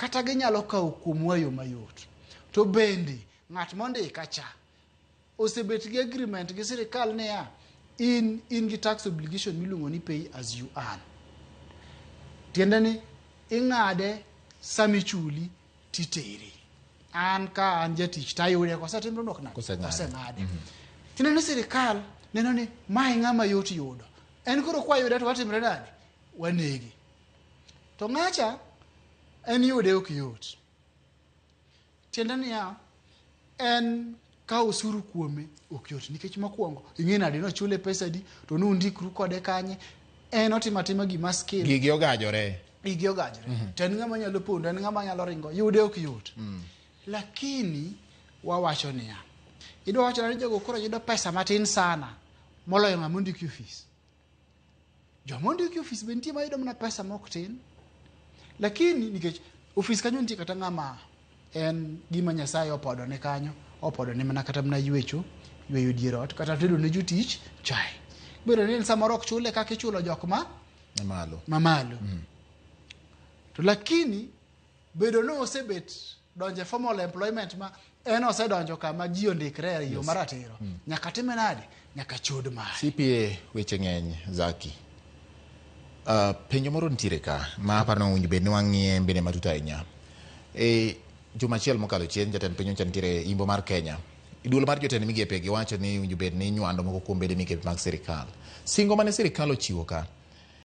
Kata ginyalo kawo kuomwa e yo mayot. To bende ng'at mondika cha osebet gi agreement gi sirikal niya in in gi tax obligation miluongo ni pay as you earn. Tiende ni ing'ade sama ichuli titeri. An ka an jatich tayude kosetimre nok nade? Koseng'ade. Koseng'ade. Tiende ni sirikal neno ni mae ng'ama yot yudo. En koro kwayude to watimre nade? Wanege. To ng'acha en yude ok yot. Tiende niya, en kawo osuru kuome ok yot nikech mokwongo ing'e nade nochule pesa adi to nundikru kode kanye en otimo atima gima skill Gigi ogajore. igi ogajore to en ng'ama nyalo pondo en ng'ama nyalo ringo yude ok yot lakini wawacho niya idwa wacho ni jogo koro yudo pesa matin sana moloyo ng'ama ondiki ofis joma ondiki ofis be nitie mayudo mana pesa mok tin lakini nikech ofis kanyo nitie kata ng'ama en gima nyasaye opodo ne kanyo opodo ne mana kata mana ywecho yweyo dier ot kata tedo ne jotich chae bedo ni en samoro ok chule kaka ichulo jok ma Malo. mamalo to lakini bedo ni osebet donjo e formal employment ma en osedonjo kama ji ondikre e yo maratiro nyaka time nade nyaka chod mare CPA weche ng'eny Zaki. Penjo moro nitiere ka ma aparo ni owinjo bed ni wang'iye bende matut ahinya. E juma achiel mokalo chien jatend piny owacho nitiere imbo mar Kenya. Duol mar jotend migepe giwacho ni owinjo bed ni inywando moko kuom bede migepe mag sirikal. Singo mane sirikal ochiwo ka